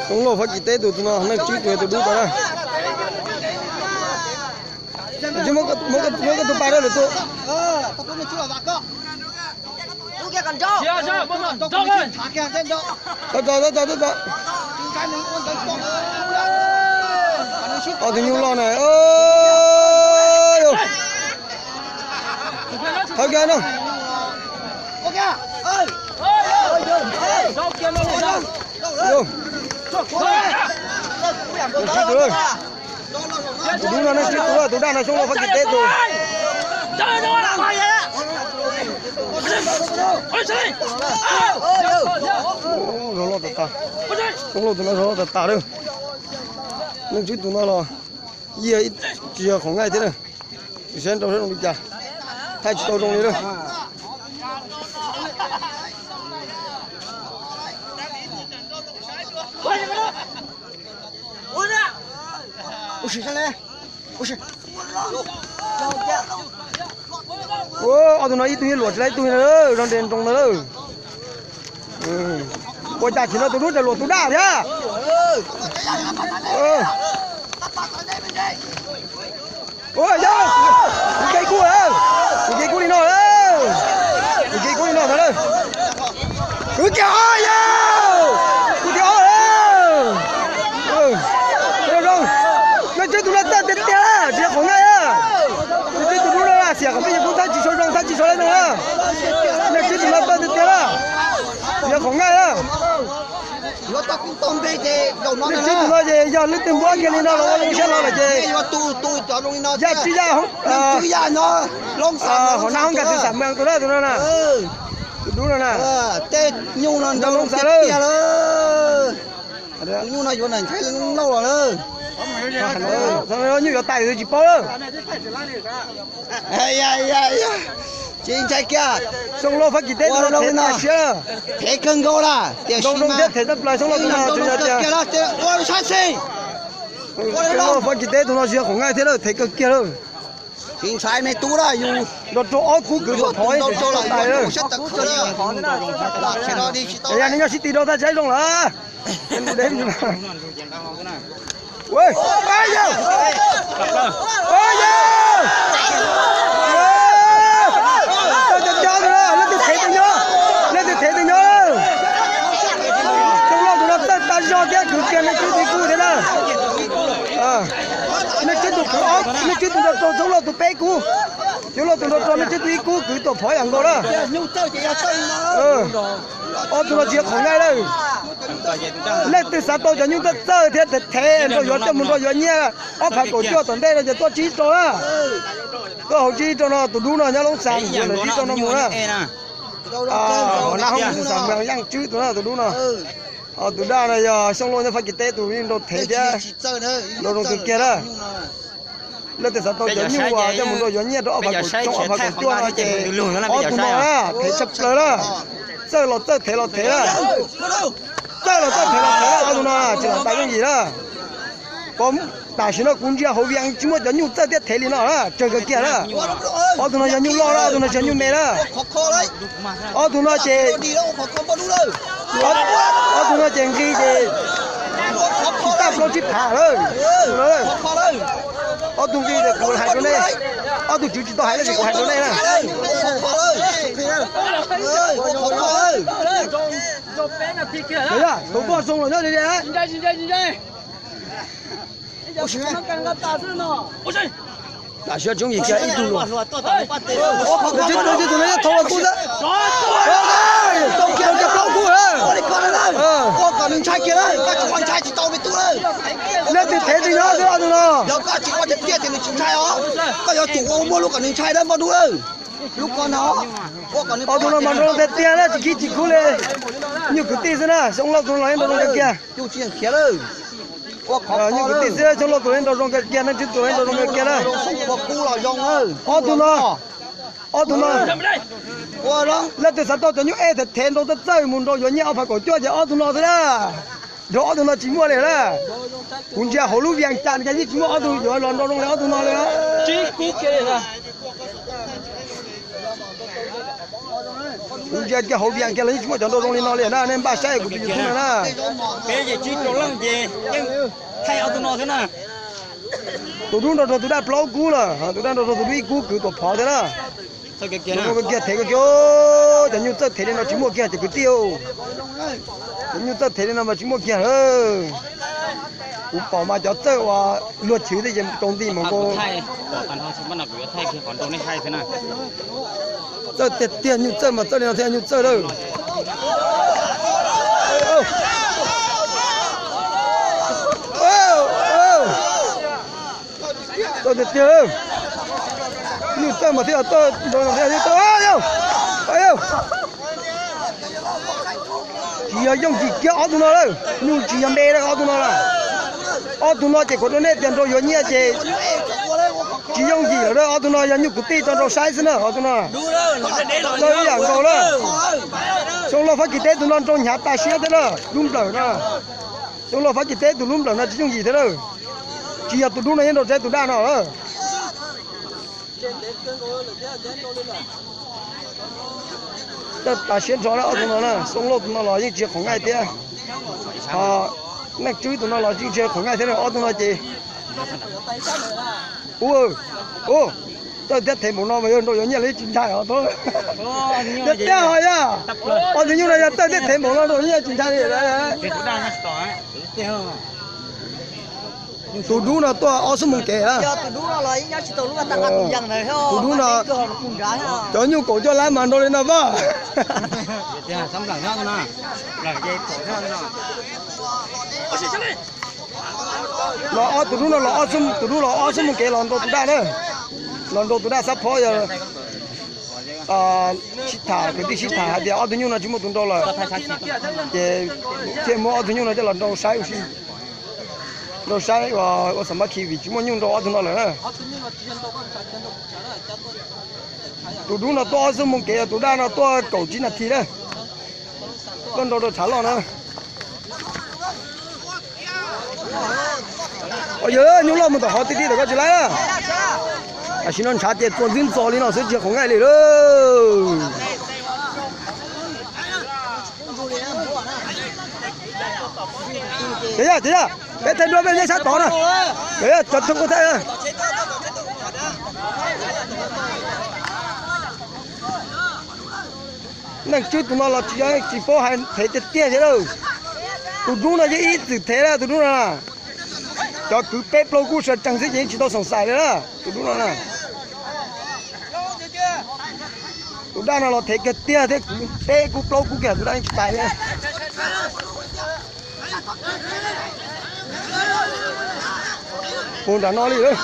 Xyoo Lauj Fab Kis teb tus, tus no Neej Tswb tus, tus dub ntawd na. Muab koj tus pas rau lwm tus. Tab tom, tab tom, tab tom. Ob tug nyuj loj na. Thawb kiag no. Tus dub no Neej Tswb tus, tus daj no Xyoo Lauj Fab Kis teb tus. Zog loj tas tas. Xyoo Lauj tus no zog loj tas tas lawm. Neej Tswb tus no los yeej tsis yog qhov nqaij thiab na. Saib nrau saib zoo li cas, thaij tsis tau zoo li lawm. Ob tug no ib tug yeej luam tsis tau ib tug li, zog nres nroos ntawd lawm. Ua cas chim no tus dub tseem luam tus daj thiab. Yog, kuv kev kub lawm, kuv kev kub li no lawm, kuv kev kub li no ntag lawm. Kuv tiag os yog, kuv tiag os lawm. Zoo, Neej Tswb tus no txawj tiag tiag, tsis yog qhov nqaij na. Neej Tswb tus dub no xiam qhov peb yawg kub thaij tsis tshua zoo, thaij tsis tshua zoo na. Neej Tswb tus no txawj tiag tiag na, tsis yog qhov nqaij na. Neej Tswb tus no ces yog leej twg npuab kiag li no los ua zoo siab hlo lawm ces yaj tsib yaj hauv nab hoob kas tw xam mees tus na, tus no na. Tus dub no na, tej nyuj no nrau loo xav lawm. Nyuj no yuav ntshai lauj los lawm. Nyuj yuav tais tsis paub lawm. Tsis ntshai kiag. Xyoo Lauj Fab Kis teb tus no thev kawg nkaus lawm, tiam sis mas zoo thiab thev tawm plaws Xyoo Lauj tus no tsis yog tias. Xyoo Lauj Fab Kis teb tus no tsis yog qhov nqaij thiab lawm, thev kawg kiag lawm. Tsis ntshai me tub lawm, yus nrog rau ob khub kwv tuam phov ib tug tais lawm. Yog nej nyob sib ti rau thaj tsam zoo lawm. Leej twg thev tus nyob, leej twg thev tus nyob. Xyoo Lauj tus no txawj tas zog thiab kwv kiag Neej Tswb tus ib kub thiab na. Neej Tswb tus kwv, Neej Tswb tus nrog rau Xyoo Lauj tus peb kub. Xyoo Lauj tus nrog rau Neej Tswb tus ib kub kwv tuam phov yam nkaus na. Ob tug no tsis yog qhov nqaij lawm. Leej twg xav tau cov nyuj txawj txawj thiab thev nrog yuav coj mus nrog yuav nyiaj ob phav kaum cuaj tom ntej no ces tuaj tsib rau na. Tuaj hauv tsib rau no, tus dub no nyob Loob Xas, yuav ntawm tsib rau no mus na. Hos nab hoob kas tw xam mees Yeej Tswb tus na, tus dub no. Tus daj no yog Xyoo Lauj nyob Fab Kis teb tus, yeej nrau thev thiab nrau zoo kawg kiag na. Leej twg xav tau cov nyuj uas coj mus nrog yuav nyiaj rau ob phav kaum cuaj no ces ob tug no na, thev tshaj plaws na. Txawj los txawj thev los thev na. Txawj los txawj thev los thev na, ob tug no tsis lam tais yooj yim na. Tam sim no kuv ntsia hauv Vias tsis muaj cov nyuj txawj thiab thev li no na, tsawg kawg kiag na. Ob tug no yog nyuj loj na, ob tug no tsis yog nyuj me na. Ob tug no ces, ob tug no ces nqi ces tsis tag plaub tsib phav lawm. Ob tug nqi ces kuv hais rau nej, ob tug tswv tsis tau hais na, kuv hais rau nej na. Tus koj zoo los nyob Tam sim no tsoom yim kiag ib tug los. Tus no yog thaum los kub xwb. Tau kiag plaub kub lawm. Leej twg thev twg nyob xwb ob tug no. Koj yuav tsum ua muaj lub kom nws ntshai dab npoj dub lawm. Ob tug no mas nrau zoo tiag tiag na, tsis khib tsis khub li. Nyuj kwv tij xwb na, Xyoo Lauj tus no los nrau zoo tiag kiag. Nyuj kwv tij xwb, Xyoo Lauj tus los nrau zoo tiag kiag, Neej Tswb tus los nrau zoo tiag kiag na. Ob tug no, ob tug no, leej twg xav tau cov nyuj ej thev nrau txawj txawj mus nrau yuav nyiaj ob phav kaum cuaj ces ob tug no xwb na. Nrau ob tug no tsis muaj li na. Kuv ntsia hauv lub Vias cas cas yeej tsis muaj ob tug yuav los nrau zoo li ob tug no li. Kuv ntsia kiag hauv Vias kiag los yeej tsis muaj cov nrau zoo li no li na, nej npaj saib kuv tus YouTube no na. Peb ces tsib rau leej ces yeej thaij ob tug no xwb na. Tus dub nrau rau tus daj plaub kub lawm, tus daj nrau rau tus dub ib kub kwv tuam phov thiab na. Kiag thev kiag, cov nyuj txawj thev li no tsis muaj kiag cov kwv tij. Cov nyuj txawj thev li no mas tsis muaj kiag lawm. Kuv pom mas cov txawj uas luag chwv tej ces rau nti mas nkaus. Txawj tiag tiag, nyuj txawj mas txawj li no thiab, nyuj txawj lawm. Txawj tiag tiag, nyuj txawj mas thiaj txawj, tsis yog yooj yim kiag ob tug no lawm, nyuj tsis yog npe lawm ob tug no lawm. Ob tug no ces kuv rau nej tias nrau yuav nyiaj ces tsis yooj yim lawm, ob tug no yog nyuj kwv tij tso nrau saib xwb na, ob tug no. Ib yam nkaus na. Xyoo Lauj Fab Kis teb tus no nrau hnyav tas siab thiab na, lub nplawm no. Xyoo Lauj Fab Kis teb tus lub nplawm no tsis yooj yim thiab na. Tsis yog tus dub no yeej nrau tsaib tus daj no lawm. Txawj tas siab nrho na ob tug no na, Xyoo Lauj tus no los yeej tsis yog qhov ngaij thiab. Ho Neej Tswb tus no los yeej tsis yog qhov ngaij thiab na, ob tug no ces ua, ua, txawj thiab thev npaum no mas yog nrau yuav nyiaj los yeej tsis ntshai os. Tiag tiag os yog. Ob tug nyuj no yog txawj thiab thev npaum no nrau nyiaj tsis ntshai li. Tus dub no tuaj ob xuab moos kev na. Tus dub no, cov nyuj kaum cuaj lab mas nrau li no vaj. Los ob tus dub no los, tus dub los ob xuab moos kev los nrau tus daj na. Los nrau tus daj xab phob yog sib tham, kwv tij sib tham hais tias ob tug nyuj no tsis muaj tus nrau lawm, ces thiaj muab ob tug nyuj no coj los nrau saib ua si. Nrau saib ua xam mab khi vim tsis muaj nyuj nrau ob tug no lawm na. Tus dub no tuaj ob xuab moos kev, tus daj no tuaj kaum tsib nas this na. Tuaj nrau rau tshav loj na. Yog nyuj loj mus tom qhov ti ti tom koj tsis laib. Tam sim no ntshav tias txuas ntxwb ntxos li no xwb tsis yog qhov ngaij li lawm. Ces yog, ces yog, peb thaij duab peb nyob sab tod na. Ces yog cov thoob kuj thaij. Neej Tswb tus no los tsis yog tsis paub hais, thev tiag tiag thiab lawm. Tus dub no yeej ib txwm thev lawm tus dub no. Cov kwv peb plaub kub sawv tsees xwb ces yeej tsis tau xoom xais li na tus dub no na. Tus daj no los thev kiag tiag thiab, kwv peb kub plaub kub kiag tus daj yeej tsis pais li. Mus nram no li lawm.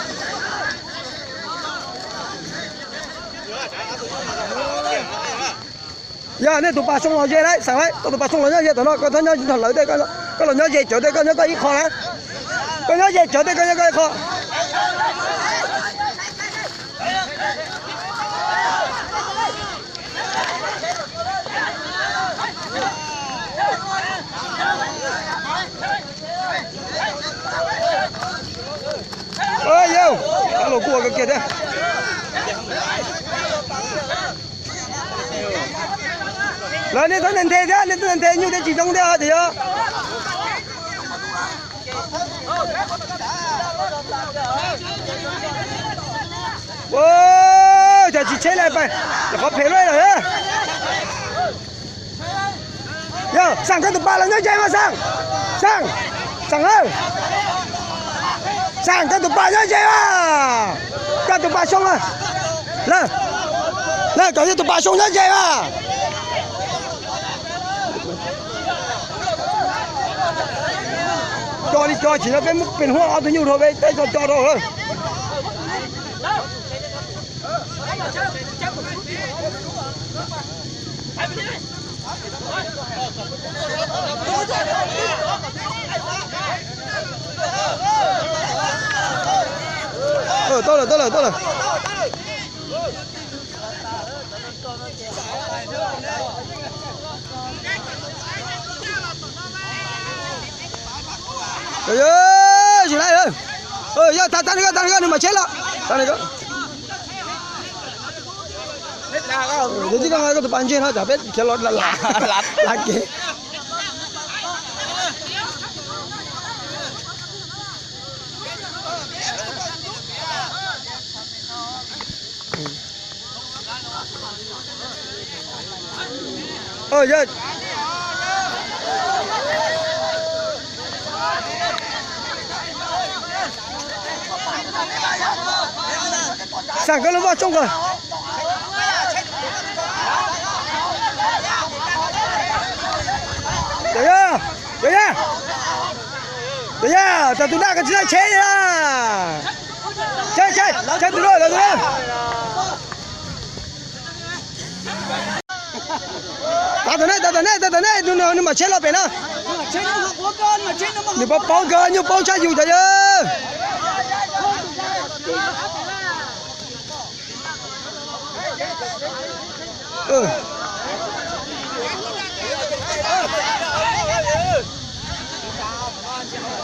Yog nej tus pas xoo los ze lawm, xeem lawm, koj tus pas xoo los nyob ze tom no, koj txhob nyob tsis nrog lawv tej, koj los nyob ze cawv tej, koj nyob koj ib qho na. Koj nyob ze cawv tej, koj nyob koj ib qho. Yog, los kuj ua kiag thiab. Lawv nej txhob nthe nthe thiab, nej txhob nthe nthe nyuj thiab tsis zoo thiab os, ces yog. Ua cas tsis tsheb lawm, qhov phem lawm. Yog, Xeem, koj tus pas los nyob ze mas Xeem. Xeem, Xeem, Xeem, koj tus pas nyob ze mas. Koj tus pas xoo, lawm, lawm, kom yog tus pas xoo nyob ze mas. Co li co, tsis no peb muab pes huab ob tug nyuj rau peb tej co co rau lawm. Tau lawm, tau lawm, tau lawm. Yog, tag, tag, nws mam tsheb los. Yog tib koj nqa koj tus pas ntseg no tsam peb khiav los lav kev. Xam koj lub vaj tsooj ko. Cov yaj, cov yaj, cov yaj, tas tus daj ko tsis tau tsheb li na. Tsheb, tsheb, tsheb tus daj, tus daj. Tav tom nej, tav tom nej, tav tom nej, tus no nws mam tsheb los pem na. Nws paub paub kawg, nyuj paub tshaj yus cov yawg.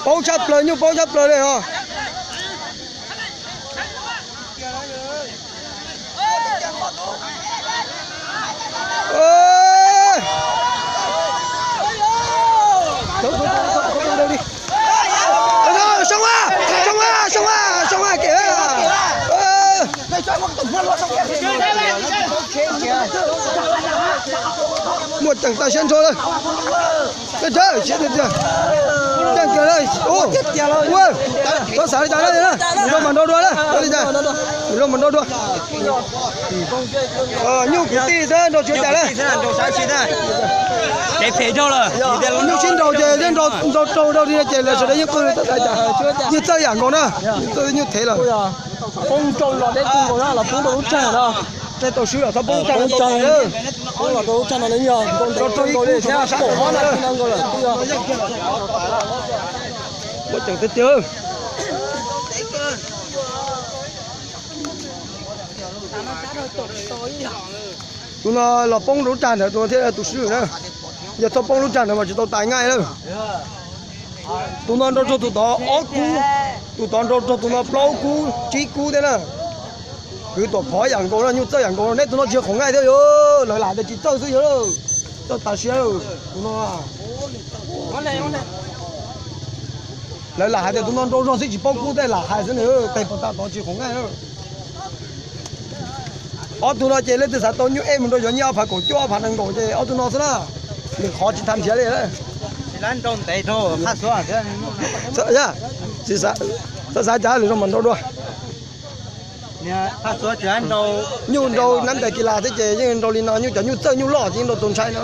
Paub tshaj plaws, nyuj paub tshaj plaws li os. Soo a, soo a, soo a, soo a, kev. Muaj ceem tas siab nrho lawm. Ceem kiag lawm. Txhob xav li cas na, nrau mas nrau dua na, li cas, nrau mas nrau dua. Nyuj kwv tij xwb nrau tsis ua cas na. Nyuj sib nraus ces nrau raug rau li no ces lawv sawv daws yeej qw tau tas cas. Yeej txawj yam nkaus na, txawj nyuj thev lawm. Poob rau los deb kawg nkaus na, los poob rau lub rag na. Tau swb los txhob poob rag no. Poob los rau lub rag no yog nrau raug ib kub tshov pom no nkaus lawm. Muaj ceem tiag tiag. Tus no los poob lub rag ntawd tus no thiaj tu swb na. Yog txhob poob lub rag ntawd mas tsis tau tas nqaij lawm. Tus no nrau raug tus tod ob kub, tus tod nrau raug tus no plaub kub tsib kub thiab na. Kwv tuam phov yam nkaus no, nyuj txawj yam nkaus no, neb tus no tsis yog qhov nqaij thiab yog lawv lam tias tsis txawj xwb yog txawj tas siab tus no. Lawv lam hais tias tus no nrau zog xwb tsis paub kub tej lam hais xwb nws tes pos tas tod tsis qhov nqaij. Ob tug no ces leej twg xav tau nyuj ej mus nrau yuav nyiaj ob phav kaum cuaj ob phav nees nkaum ces ob tug no xwb na. Nws qhov tsis tau nrhiav li. Tsis xav cas lwm zaus mam nrau dua. Nyuj nrau nab ntais kis las thiab ces yeej nrau li no, nyuj cov nyuj txawj nyuj loj ces yeej nrau tau ntshai no.